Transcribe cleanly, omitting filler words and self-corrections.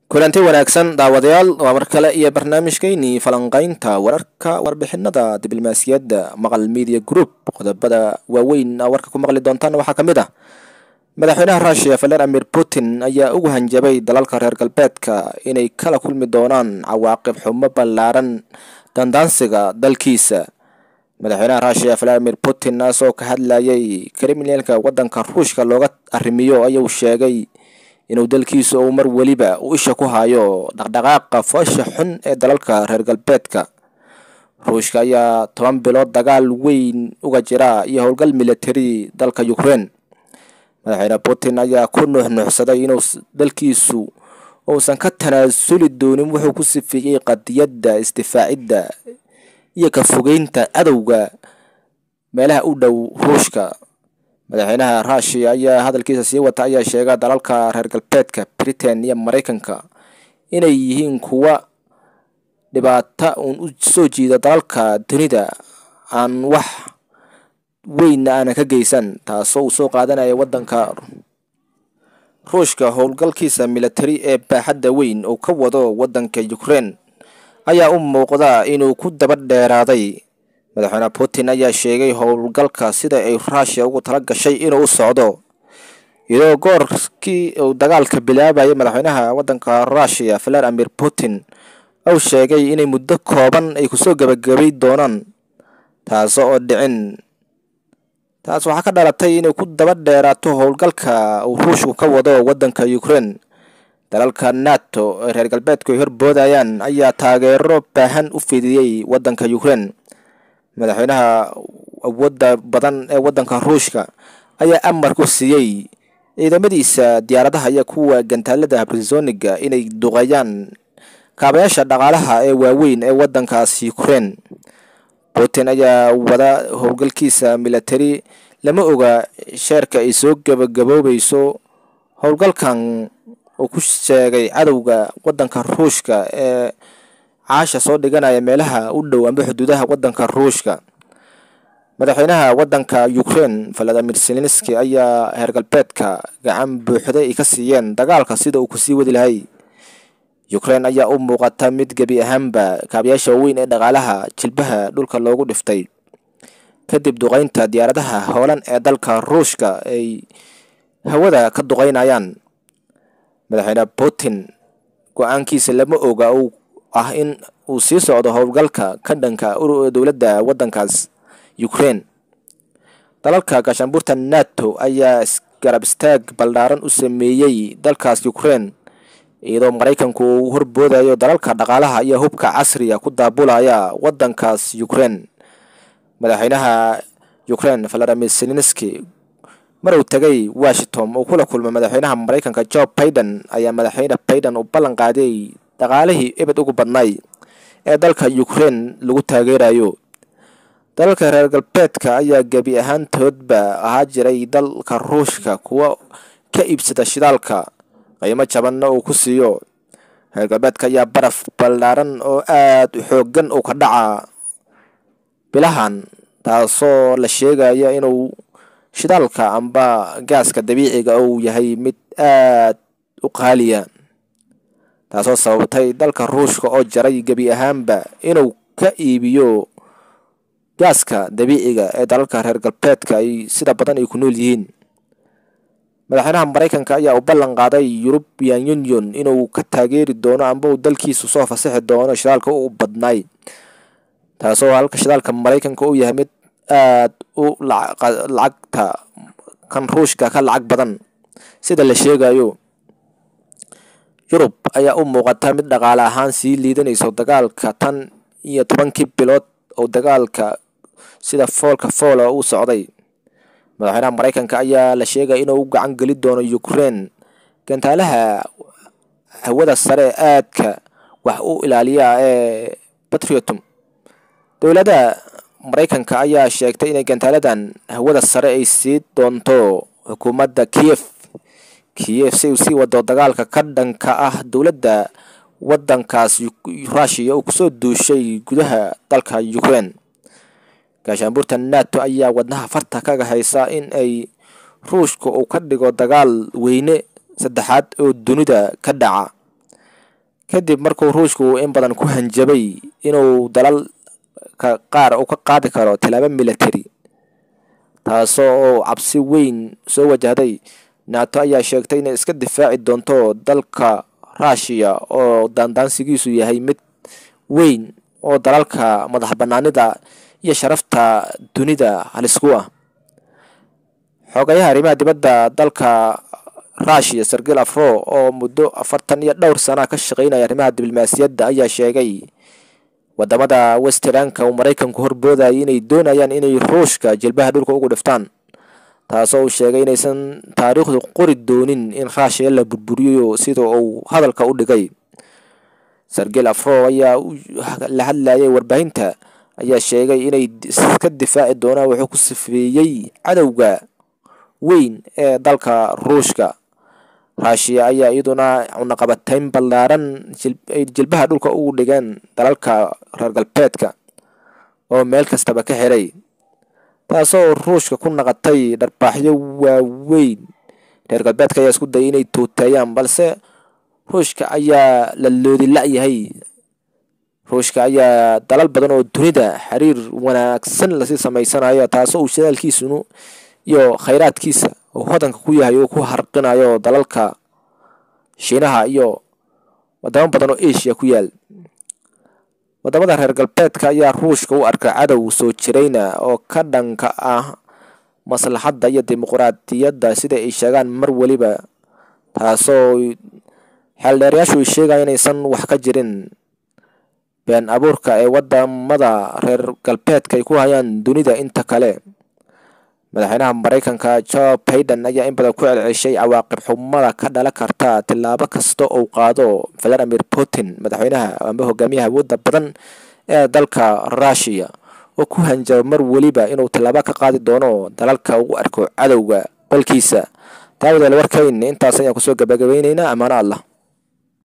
Kulanti wanaagsan daawadayaal, waa mar kale iyo barnaamijkeynii falanqaynta wararka, warbixinada diblomaasiyadda Maqal Media Group. Qodobada waaweyn aa warka ku maqli doontaan waxaa ka mid ah: madaxweynaha Ruushiya Vladimir Putin ayaa ugu hanjabay dalalka reer galbeedka inay kala kulmi doonaan cawaaqib xumo ballaaran dandaansiga dalkiisa. Madaxweynaha Ruushiya Vladimir Putin asoo ka hadlayay Kremlinka wadanka Ruushka looga arrimiyo ayuu sheegay inuu dalkiisu uu mar weliba uu isha ku hayo dhaqdhaqaaqa foosha xun ee dalalka reer galbeedka. Ruushka ayaa 10 bilood dagaal weyn uga jira iyo howlgal militari dalka Ukraine. Madaxweyne Putin ayaa ku nuuxnuuxsaday inuu dalkiisu uusan ka tanaasuli doonin wuxuu ku sifeeyey qadiyadda isdifaacidda iyo ka fogeynta cadowga meelaha u dhow Ruushka. Madaxweynaha Ruushiya ayaa hadalkiisa sii wata ayaa sheega dalalka reer galbeedka, Britain iyo Mareykanka inay yihiin kuwa dhibaato uun u soo jiida dalalka dunida aan wax weynna aanan ka geysan, taasoo uu soo qaadanaya wadanka Ruushka. Howlgalkiisa militari ee baaxadda weyn uu ka wado wadanka Ukraine ayaa u muuqda inuu ku daba dheeraaday. Madaxweyne Putin ayaa sheegay howlgalka sida ay Ruushiya ugu tala gashay inuu u socdo, iyadoo goorkii uu dagaalka bilaabayay madaxweynaha wadanka Ruushiya Vladimir Putin uu sheegay inay muddo kooban ay kusoo gabagabay doonaan, taasoo oo dhicin. Taas waxaa ka dhalatay inay ku daba dheeraato howlgalka uu Ruushku ka wado wadanka Ukraine. Dalalka NATO ee reer galbeedku ay horboodayaan ayaa taageero baahan u fidiyey wadanka Ukraine. Madaxweynaha awoodda badan ee wadanka Ruushka ayaa amar ku siiyey ciidamadiisa diyaaradaha iyo kuwa gantaalada hypersoniga inay duqeeyaan kaabayaasha dhaqaalaha ee waaweyn ee wadankaas Ukraine. Putin ayaa wada howlgalkiisa militari, lama oga sheerka ay soo gabagaboobayso howlgalkan uu ku sheegay cadowga wadanka Ruushka ee caasha soo dhiganaya meelaha u dhow amba xuduudaha wadanka Ruushka. Madaxweynaha wadanka Ukraine Vladimir Zelensky ayaa reer galbeedka gacan buuxda ay ka siiyeen dagaalka sida uu kusii wadi lahay. Ukraine ayaa u muuqata mid gebi ahaanba kaabayaasha waaweyn ee dhaqaalaha jilbaha dhulka loogu dhiftay kadib duqeynta diyaaradaha hoolan ee dalka Ruushka ay hawada ka duqeynayaan. Madaxweyne Putin go-aankiisa lama oga uu ah in uu sii socdo howlgalka ka dhanka dowladda wadankaas Ukraine. Dalalka gaashaanbuurta NATO ayaa garab istaag ballaaran u sameeyey dalkaas Ukraine, iyadoo Maraykanku uu horboodayo dalalka dhaqaalaha iyo hubka casriga ku daabulaya wadankaas Ukraine. Madaxweynaha Ukraine Vladimir Zelensky mar uu tegay Washington uu kula kulmay madaxweynaha Maraykanka Joe Biden ayaa madaxweyne Biden uu ballan qaaday dhaqaalihii ebed ugu badnay ee dalka Ukraine lagu taageerayo. Dalalka reer galbeedka ayaa gebi ahaantoodba ahaa jiray dalka Ruushka kuwa ka iibsada shidaalka qiimo jabanna uu ku siiyo. Reer galbeedka ayaa baraf ballaaran oo aad u xooggan uu ka dhaca bilahan, taasoo la sheegaya inuu shidaalka amba gaaska dabiiciga uu yahay mid aad u qaaliya, taasoo sababtay dalka Ruushka oo jaray gebi ahaanba inuu ka iibiyo gaaska dabiiciga ee dalalka reer galbeedka ay sida badan ay ku nool yihiin. Madaxweynaha Maraykanka ayaa u ballan qaaday European Union inuu ka taageeri doono amba uu dalkiisu soo fasaxi doono shidaalka u badnaay, taasoo halka shidaalka Maraykanka uu yahay mid aad u lacagta kan Ruushka ka lacag badan sida la sheegayo. Yurub ayaa u muuqata mid dhaqaale ahaan sii liidanayso dagaalka tan iyo 10kii bilood oo dagaalka sida foolka foola u socday. Madaxweynaha Maraykanka ayaa la sheegay inuu u gacan geli doono Ukraine gantaalaha hawada sare aadka wax u ilaaliya ee Patriotum. Dowladda Maraykanka ayaa sheegtay inay gantaaladan hawada sare ay sii doonto xukuumadda Kiev si uu sii wado dagaalka ka dhanka ah dowladda wadankaas Ruushiya uu kusoo duushay gudaha dalka Ukraine. Gaashaanbuurta NATO ayaa wadnaha farta kaga haysa in ay Ruushka uu ka dhigo dagaal weyne saddexaad oo dunida ka dhaca. Kadib markuu Ruushku in badan ku hanjabay inuu dalalka qaar uu ka qaadi karo tilaabo military, taasoo oo cabsi weyn soo wajahday. NATO ayaa sheegtay inay iska difaaci doonto dalka Ruushiya oo daandaansigiisu yahay mid weyn oo dalalka madax banaanida iyo sharafta dunida halis ku ah. Xogayaha arrimaha dibadda dalka Ruushiya Sergey Lavrov oo muddo 40 iyo dhowr sano ka shaqeynaya arrimaha diblomaasiyadda ayaa sheegay wadamada Westernka uu Maraykanku horboodayay inay doonayaan inay Ruushka jilbaha dhulka ugu dhiftaan, taasoo uu sheegay inaysan taariikhdu qori doonin in Ruushiya la burburiyo sida uu hadalka u dhigay. Sergey Lavrov ayaa la hadlayay warbaahinta ayaa sheegay inay iska difaaci doonaan wuxuu ku sifeeyey cadowga weyn ee dalka Ruushka. Ruushiya ayaa iyaduna cunaqabatayn ballaaran ay jilbaha dhulka ugu dhigeen dalalka reer galbeedka oo meel kastaba ka xiray, taasoo Ruushka ku naqatay dharbaaxyo waaweyn. Reer galbeedka ayaa isku dayay inay tuuteeyaan, balse Ruushka ayaa la loodi la'yahay. Ruushka ayaa dalal badan oo dunida xiriir wanaagsan lasii samaysanayo, taasoo uu shidaalkiisunu iyo khayraadkiisa uu hodanka ku yahay uu ku harqinayo dalalka Shiinaha iyo wadamo badan oo Asia ku yaal. Wadamada reer galbeedka ayaa Ruushka u arka cadow soo jirayna oo ka dhanka ah maslaxadda iyo dimuqraadiyadda sida ay sheegaan mar waliba, taasoo xeeldheerayaashu ay sheegayaan inaysan wax ka jirin been abuurka ee wadamada reer galbeedka ay ku hayaan dunida inta kale. Madaxweynaha Maraykanka Joe Biden ayaa in badan ku celcelishay cawaaqib xumada ka dhalan karta tilaabo kasta oo uu qaado Vladimir Putin, madaxweynaha ama hogaamiyaha awoodda badan ee dalka Ruushiya, oo ku hanjaba mar waliba inuu tilaabo ka qaadi doono dalalka ugu arko cadowga dalkiisa. Taawadeel warkayn intaas ayaan kusoo gabagabeyneynaa. Amaano Allah.